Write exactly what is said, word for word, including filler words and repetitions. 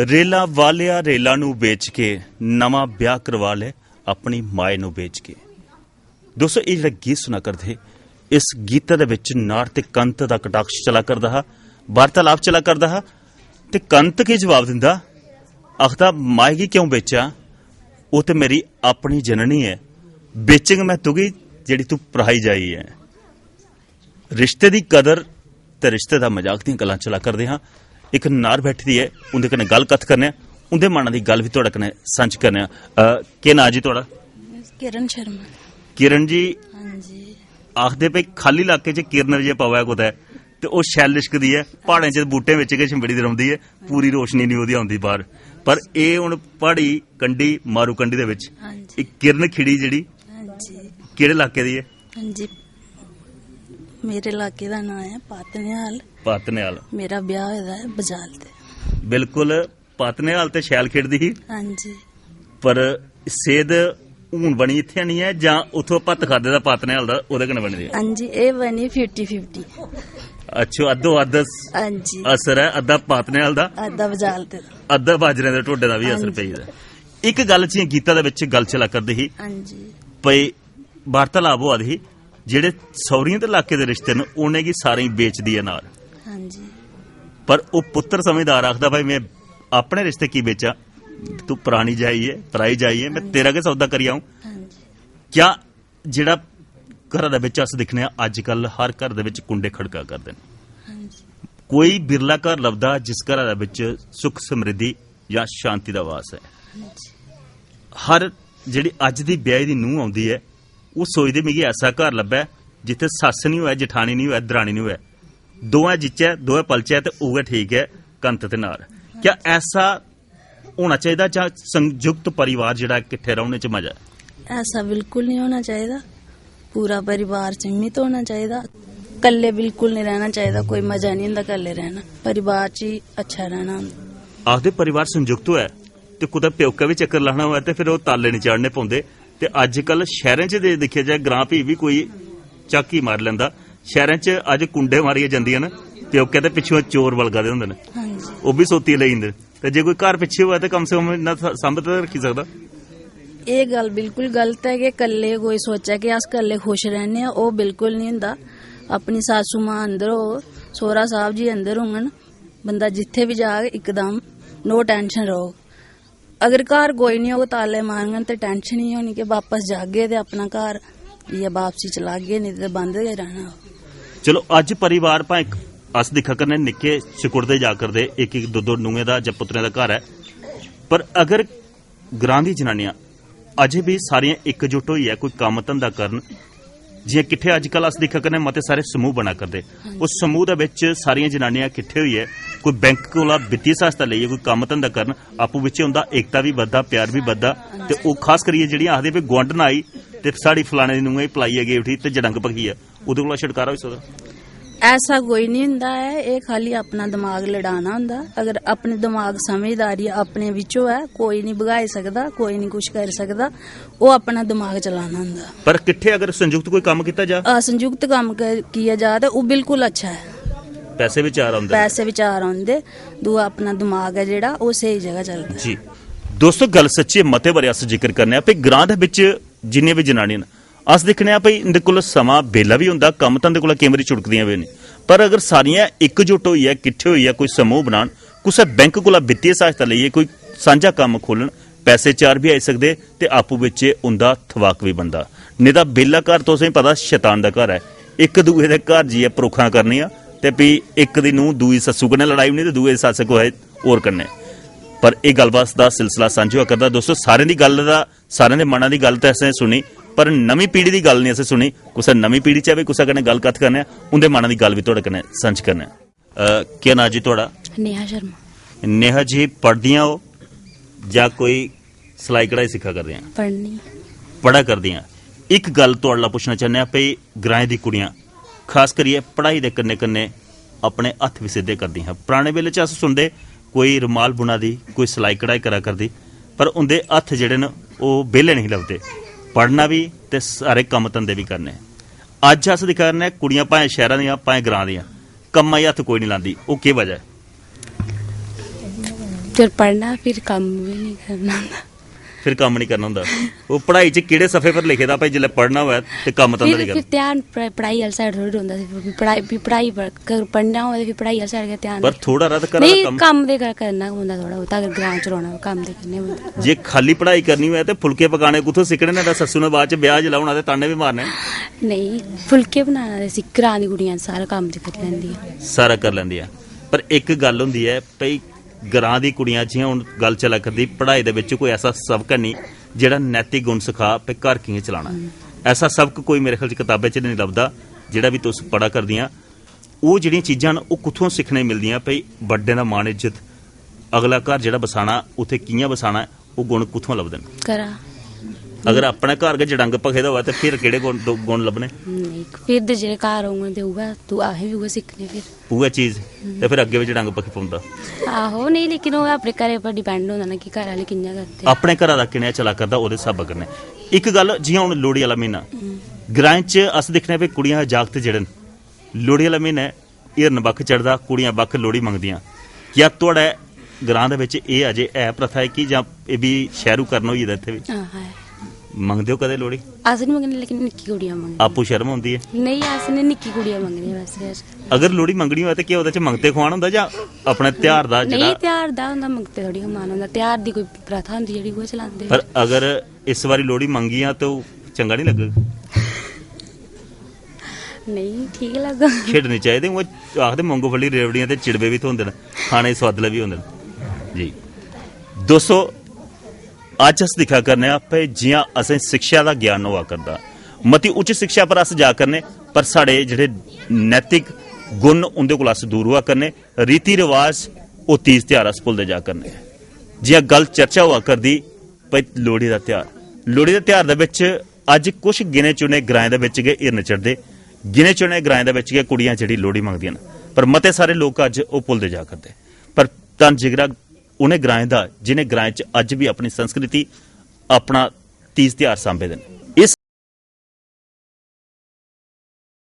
रेला वालेआ, रेला नू बेच के नमां ब्याह करवा ले अपनी माए नू बेच के। दोस्तों, एह् जेह्ड़ा गीत सुना करदे हे, इस गीता दे बिच नार ते कंत दा कटाक्ष चला करदा हा, वार्तालाप चला करदा हा। ते कंत केह् जवाब दिंदा? आखदा, "माए गी क्यों बेचां? ओह् ते मेरी अपनी जननी ऐ। बेचंग में तुगी, जेह्ड़ी तू पराई जाई ऐ।" रिश्ते दी कदर ते रिश्ते दा मजाक दियां गल्लां चला करदे हां। इक नार बैठी दी ऐ, उं'दे कन्नै गल्ल कत्थ करने आं, उं'दे मना दी गल्ल बी थुआढ़े कन्नै सांझी करने आं। अ, केह् नांऽ जी थुआढ़ा? किरण शर्मा। किरण जी, हां जी। आखदे भई खाल्ली लाके च किरण जे पवै कुतै ते ओह् शैल लिशकदी ऐ, प्हाड़ें च बूह्टें बिच गै छिंबड़ी दी रौंह्दी ऐ, पूरी रोशनी निं ओह्दी औंदी बाह्र। पर एह् हून प्हाड़ी कंढी, मारू कंढी दे बिच हां जी। इक किरण खिड़ी जेह्ड़ी, हां जी। केह्ड़े लाके दी ऐ? हां जी, मेरे लाके दा नांऽ ऐ पातनेआल। पातनेआल। मेरा ब्याह होए दा ऐ बजाल ते। बिल्कुल, पातनेआल ते शैल खेढदी ही। हां जी। पर सेह्त हून बनी इत्थै निं ऐ जां उत्थुं भत्त खाद्धे दा पातनेआल दा, ओह्दे कन्नै बनी दी ऐ? हां जी, एह् बनी फिफ्टी फिफ्टी। अच्छा, अद्धो अद्ध स-, हां जी। असर ऐ, अद्धा पातनेआल दा, अद्धा बजाल ते। अद्धा बाजरे दे ढोडे दा बी असर हां जी। पेई दा। इक गल्ल जि'यां गीता दे बिच गल्ल चला करदी ही हां जी। भई वार्तालाप होआ दी ही, जेह्ड़े सौह्रियें दे लाके दे रिश्ते न, उ'नेंगी सारें गी बेचदी ऐ नार। हां जी। पर ओह् पुत्तर समझदार आखदा, "भाई, में अपने रिश्ते की बेचां? तू परानी जाई ऐ, पराई जाई ऐ, में हां जी। तेरा गै सौदा करी आऊं।" हां जी। क्या जेह्ड़ा घरा दे बिच अस दिक्खने आं, अज्जकल हर घर दे बिच कुंडे खड़का करदे न। हां जी। कोई बिरला घर लभदा जिस घरा दे बिच सुख समृद्धि जां शांति दा वास ऐ। हां जी। हर जेह्ड़ी अज्ज दी ब्याही दी नूंह् औंदी ऐ, ओह् सोचदे, "मिगी ऐसा घर लब्भै जित्थै सस्स निं होऐ, जठानी निं होऐ, दरानी निं होऐ, दोऐ जिच्चै, दोऐ पलचै ते उ'ऐ ठीक ऐ, कंत ते नार।" क्या ऐसा होना चाहिदा जां संयुक्त परिवार जेह्ड़ा किट्ठे रौह्ने च मजा ऐ? ऐसा बिल्कुल निं होना चाहिदा। पूरा परिवार सीमित होना चाहिदा। कल्ले बिल्कुल निं रैह्ना चाहिदा, कोई मजा निं होंदा कल्ले रैह्ना। परिवार च ही अच्छा रैह्ना होंदा। आखदे परिवार संयुक्त होऐ ते कुतै प्योकै बी चक्कर लाना होऐ ते फिर ओह् ताले निं चाढ़ने पौंदे। ते अज्जकल शैह्रें च ते दिक्खेआ जाए, ग्रां फ्ही बी कोई झाकी मारी लैंदा। शैह्रें च अज्ज कुंडे मारियै जंदियां न, प्योकै ते पिच्छुआं चोर बलगा दे होंदे न, हां जी। ओह् बी सोतियै लेई जंदे न। ते जे कोई घर पिच्छे होऐ ते कम से कम इन्ना स-, सांभ ते रक्खी सकदा। एह् गल्ल बिल्कुल गलत ऐ कि कल्ले कोई सोचै कि अस कल्ले खुश रैह्ने आं, ओह् बिल्कुल निं होंदा। अपनी सासू मां अंदर होग, सौह्रा साह्ब जी अंदर होङन, बंदा जित्थै बी जाग इकदम no tension रौह्ग। अगर घर कोई निं होग, ताले मारङन ते tension ही होनी कि बापस जागे ते अपना घर इ'यै बापसी चलागे, नेईं ते बंद गै रैह्ना। चलो, अज्ज परिवार भाएं अस दिक्खा करने निक्के सिकुड़दे जा करदे, इक इक दो दो नूहें दा जां पुत्तरें दा घर ऐ, पर अगर ग्रां दी जनानियां अजें बी सारियां इकजुट होइयै कोई कम्म धंधा करन, जि'यां किट्ठे अज्जकल अस दिक्खा करने मते सारे समूह बना करदे, उस समूह दे बिच सारियां जनानियां किट्ठे होइयै कोई बैंक कोला वित्तीय सहायता लेइयै कोई कम्म धंधा करन, आपूं बिच्चें उं'दा एकता बी बधदा, प्यार बी बधदा। ते ओह् खास करियै जेह्ड़ियां आखदे भी गुआंढन आई ते साढ़ी फलाने दी नूंहै गी पलाइयै गे उठी ते जडंग भखी ऐ, ओह्दे कोला छुटकारा होई सकदा। ऐसा कोई निं होंदा ऐ, एह् खाल्ली अपना दमाग लड़ाना होंदा। अगर अपने दमाग समझदारी अपने बिच्च होऐ, कोई निं भगाई सकदा, कोई निं कुछ करी सकदा, ओह् अपना दमाग चलाना होंदा। पर किट्ठे अगर संयुक्त कोई कम्म कीता जा? आ, संयुक्त कम्म क-, किया जा ते ओह् बिल्कुल अच्छा ऐ। पैसे बी चार औंदे न। पैसे बी चार औंदे, दूआ अपना दमाग ऐ जेह्ड़ा, ओह् स्हेई जगह चलदा। जी। दोस्तो, गल्ल सच्ची ऐ, मते बारी अस जिक्र करने आं, भई ग्रां दे बिच जिन्नियां बी जनानियां न, अस दिक्खने आं भई इंदे कोल समां बेल्ला बी होंदा, कम्म धंदे कोला केईं बारी छुड़कदियां बी नेईं, पर अगर सारियां इकजुट होइयै, किट्ठे होइयै कोई समूह बनान, कुसै बैंक कोला वित्तीय सहायता लेइयै कोई सांझा कम्म खोलन, पैसे चार बी आई सकदे ते आपूं बिच्चे उंदा थवाक बी बनदा। नेईं तां बेल्ला घर तुसें पता शैतान दा घर ऐ, इक दूए दे घर जाइयै परोखां करनियां ते फ्ही इक दी नूंह् दूई सस्सू कन्नै लड़ाई ओड़नी ते दूए दी सस्स कुसै होर कन्नै। पर एह् गल्लबात दा सिलसिला सांझा होआ करदा। दोस्तो, सारें दी गल्ल दा, सारें दे मना दी गल्ल ते असें सुनी, पर नमीं पीढ़ी दी गल्ल निं असें सुनी। कुसै नमीं पीढ़ी च बी कुसै कन्नै गल्ल कत्थ करने आं, उं'दे मना दी गल्ल बी थुआढ़े कन्नै सांझी करने आं। अ, केह् नांऽ जी थुआढ़ा? नेहा शर्मा। नेहा जी, पढ़दियां ओ जां कोई सलाई कढ़ाई सिक्खा करदियां? पढ़नी। पढ़ा करदियां। इक गल्ल थुआढ़े कोला पुच्छना चाह्न्ने आं भई ग्राएं दी कुड़ियां खास करियै पढ़ाई दे कन्नै कन्नै अपने हत्थ बी सिद्धे करदियां हियां। पराने बेल्ले च अस सुनदे कोई रुमाल बुना दी, कोई सलाई कढ़ाई करा करदी, पर उं'दे हत्थ जेह्ड़े न ओह् बेह्ले नेईं लभदे। पढ़ना बी ते सारे कम्म धंदे बी करने। अज्ज अस दिक्खा करने कुड़ियां भाएं शैह्रा दियां भाएं ग्रां दियां, कम्मा गी हत्थ कोई निं लांदी, ओह् केह् वजह ऐ? फिर पढ़ना, फिर कम्म बी नहीं करना होंदा। फिर कम्म नहीं करना होंदा। ओह् पढ़ाई च केह्ड़े सफे पर लिखे दा भाई, जिसलै पढ़ना होऐ ते कम्म धंधा फिर नहीं फिर करना? ध्यान पढ़- पढ़ाई आह्ली साइड थोड़ी रौंह्दा फिर पढ़ाई, फिर पढ़ाई पढ़- कर- पढ़ना होऐ ते फिर पढ़ाई आह्ली साइड गै ध्यान पर रक्खना। थोड़ा हारा ते घरा दा नहीं, कम्म। कम्म ते कर- करना गै पौंदा थोह्ड़ा बहुत, अगर ग्रां च रौह्ना होऐ कम्म ते करना गै पौंदा। जे खाली पढ़ाई करनी होऐ ते फुलके पकाने कुत्थों सिक्खने न? ते सस्सू ने बाद च ब्याह जिसलै होना ते ताने बी मारने। नेईं, फुलके बनाना ते सिक्ख ग्रां दी कुड़ियां सारा कम्म ते करी लैंदियां। सारा कर लैंदियां। पर इक गल्ल होंदी ऐ भाई, ग्रां दी कुड़ियां, जियां हून गल्ल चला करदी, पढ़ाई दे बिच कोई ऐसा सबक है नहीं जेह्ड़ा नैतिक गुण सखा भाई घर कि'यां चलाना ऐ। ऐसा सबक कोई मेरे ख्याल च कताबें च नहीं लभदा। जेह्ड़ा बी तुस पढ़ा करदियां, ओह् जेह्ड़ियां चीजां न, ओह् कुत्थुआं सिक्खने गी मिलदियां भाई, बड्डें दा मान इज्जत, अगला घर जेह्ड़ा बसाना, उत्थै कि'यां बसाना ऐ, ओह् गुण कुत्थुआं लभदे न? घरा। अगर अपने घर गै जडंग भखे दा होऐ ते फिर केह्ड़े गुण, दो गुण लभने? नेईं, फिर ते जेह्ड़े घर होङन ते उ'ऐ तू असें बी उ'ऐ सिक्खने फिर। उ'ऐ चीज। ते फिर अग्गें बी जडंग भखी पौंदा। आहो, नेईं, लेकिन ओह् अपने घरै पर डिपेंड होंदा ना कि घर आह्ले कि'यां करदे। अपने घरा दा कनेहा चला करदा, ओह्दे स्हाबा कन्नै। इक गल्ल, जियां हून लोह्ड़ी आह्ला म्हीना, ग्राएं च अस दिक्खने भाई, कुड़ियां, जागत जेह्ड़े न, लोह्ड़ी आह्ला म्हीना ऐ, हिरन बक्ख चढ़दा, कुड़ियां बक्ख लोह्ड़ी मंगदियां। क्या थुआढ़े ग्रां दे बिच एह् अजें है प्रथा ऐ कि जां एह् बी शैह्रू करन होई गेदा इत्थै बी? हां, है। मंगदे ओ कदें लोह्ड़ी? अस नहीं मंगने, लेकिन निक्की कुड़ियां मंगदियां। आपूं शर्म औंदी ऐ? नहीं, अस नहीं, निक्की कुड़ियां मंगने बस, बस। अगर लोह्ड़ी मंगनी होऐ ते केह् ओह्दे च मंगते खुआन होंदा जां अपने त्यहार दा नहीं, जेह्ड़ा? त्यहार दा होंदा, मंगते थोड़ी गै मन होंदा। त्यहार दी कोई प्रथा होंदी जेह्ड़ी, उ'ऐ चलांदे। पर अगर इस बारी लोह्ड़ी मंगी आ ते ओह् चंगा नहीं लग्गग? नहीं, ठीक लग्गग। खेढने चाहिदे। उ'आं आखदे, मूंगफली, रेवड़ियां ते चिड़बे बी थ्होंदे न, खाने गी सोआदले बी होंदे न। जी दोस्तो, अज्ज अस दिक्खा करने आं भाई, जि'यां असें शिक्षा दा ज्ञान होआ करदा, मती उच्च शिक्षा पर अस जा करने, पर साढ़े जेह्ड़े नैतिक गुण, उं'दे कोला अस दूर होआ करने। रीति रिवाज, ओह् तीज त्यहार अस भुलदे जा करने। जि'यां गल्ल चर्चा होआ करदी भाई, लोह्ड़ी दा त्यहार, लोह्ड़ी दे त्यहार दे बिच अज्ज कुछ गिने चुने ग्राएं दे बिच गै हिरन चढ़दे, गिने चुने ग्राएं दे बिच गै कुड़ियां जेह्ड़ी लोह्ड़ी मंगदियां न, पर मते सारे लोक अज्ज ओह् भुलदे जा करदे। पर धन जिगरा उ'नें ग्राएं दा, जि'नें ग्राएं च अज्ज बी अपनी संस्कृति, अपना तीज त्यहार सांभे दे न।